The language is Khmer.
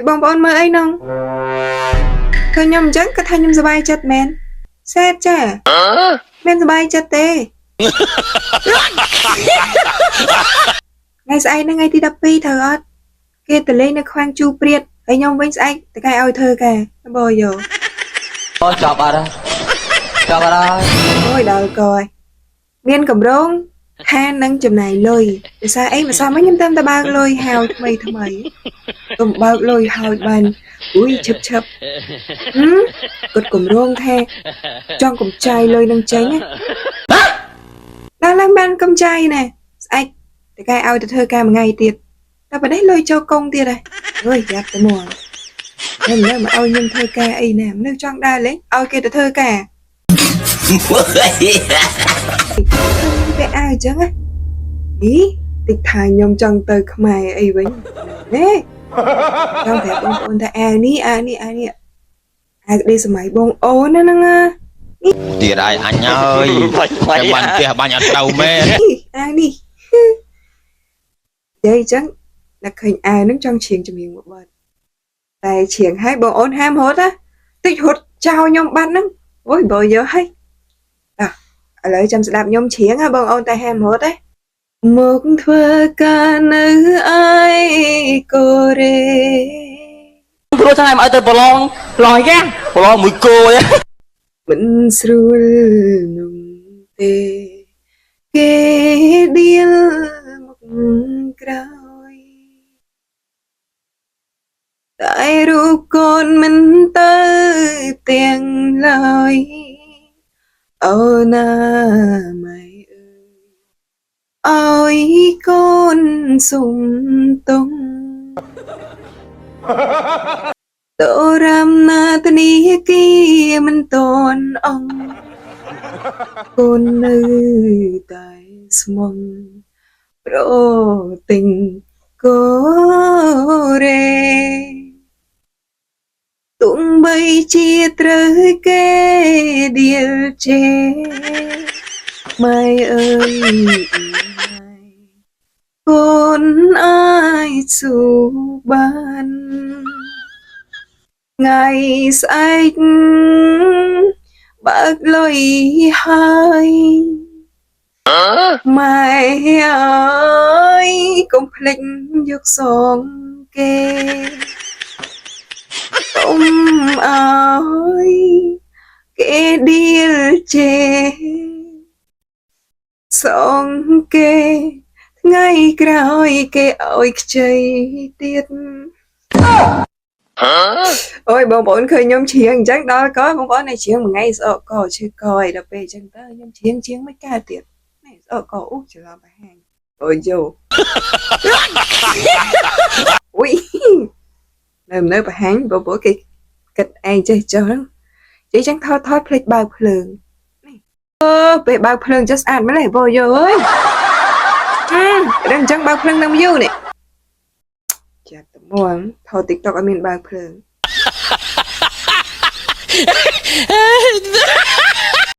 បងប្អូនមើលអីហ្នឹងឃើញខ្ញុំអញ្ចឹងគាត់ថាខ្ញុំសប្បាយចិត្តមែនសេតចាមិនសប្បាយចិត្តទេថ្ងៃស្អែកហ្នឹងថ្ងៃទី12ត្រូវអត់គេទៅលេងនៅខ្វាំងជូព្រាតហើយខ្ញុំវិញស្អែកតកែឲ្យធ្វើការបើយោ អូចប់អត់ហើយចប់អត់ហើយ អូយដល់កយមានកម្រងថានឹងចំណាយលុយដោយសារអីម្សិលមិញខ្ញុំតាមតែបើកលុយហើយថ្មីថ្មីកុំបើកលុយហើយបានអុយឈឹបឈឹបហឹមគាត់កម្រងថាចង់កំចាយលុយនឹងចេញណាដល់ឡើងបានកំចាយណែស្អែកតកែឲ្យទៅធ្វើការមួយថ្ងៃទៀតតែប្រទេសលុយចូលកងទៀតហើយអុយយ៉ាប់ទៅមកតែមិនមកឲ្យខ្ញុំធ្វើការអីណាមនុស្សចង់ដើរលេងឲ្យគេទៅធ្វើការ ពាក់អាវអញ្ចឹងណាអីតិចថាខ្ញុំចង់ទៅខ្មែរអីវិញណែចង់ប្រាប់បងប្អូនថាអាវនេះអាវនេះអាវនេះអាវនេះសម័យបងអូនណាហ្នឹងណា ទៀតហើយអញហើយតែបាញ់ផ្ទះបាញ់អត់ត្រូវមែន នេះអាវនេះនិយាយអញ្ចឹងតែឃើញអាវហ្នឹងចង់ច្រៀងចម្រៀងមួយបទតែច្រៀងឲ្យបងអូនហាមរត់ណាតិចរត់ចោលខ្ញុំបាត់ហ្នឹងអូយបើយកឲ្យតោះឥឡូវចាំស្ដាប់ខ្ញុំច្រៀងហ่ะបងអូនតែហាមរត់ណាមកធ្វើការនៅឯកូរ៉េ ព្រោះថ្ងៃមកឲ្យទៅប្រឡងប្រឡងអីគេប្រឡងមួយគោឯង មិនស្រួលនោះទេគេដៀលមកក្រោយតែរូបកូនមិនទៅទាំងឡើយអូណាម៉ែអើយឲ្យកូនសុំតុង តរមណាតនីគីមិនតនអង្គកូននៅតែស្មងប្រទិញកូរ៉េទុំបីជាត្រូវគេដៀលជេម៉ែអើយម៉ែកូនអាចស៊ូបាន ថ្ងៃស្អែកបើកលុយហើយម៉ែអើយកុំភ្លេចយកសងគេកុំអើយគេដៀលជេសងគេថ្ងៃក្រោយគេឲ្យខ្ចីទៀត អូយបងប្អូនឃើញខ្ញុំច្រៀងអញ្ចឹងដល់កបងប្អូននេះច្រៀងមួយថ្ងៃស្អកកឈឺកអីដល់ពេលអញ្ចឹងទៅខ្ញុំច្រៀងជាងមិនកើតទៀតនេះស្អកកអូច្រឡំបង្ហាញអូយយោអុយនៅនៅបង្ហាញបងប្អូនគេគិតឯងចេះចុះហ្នឹងនិយាយចឹងថតថតភ្លេចបើកភ្លើងនេះអឺពេលបើកភ្លើងចេះស្អាតម្លេះបងយោអើយហឹមដល់អញ្ចឹងបើកភ្លើងនឹងយូរនេះចាប់ត្មងថត TikTok ឲ្យមានបើកភ្លើង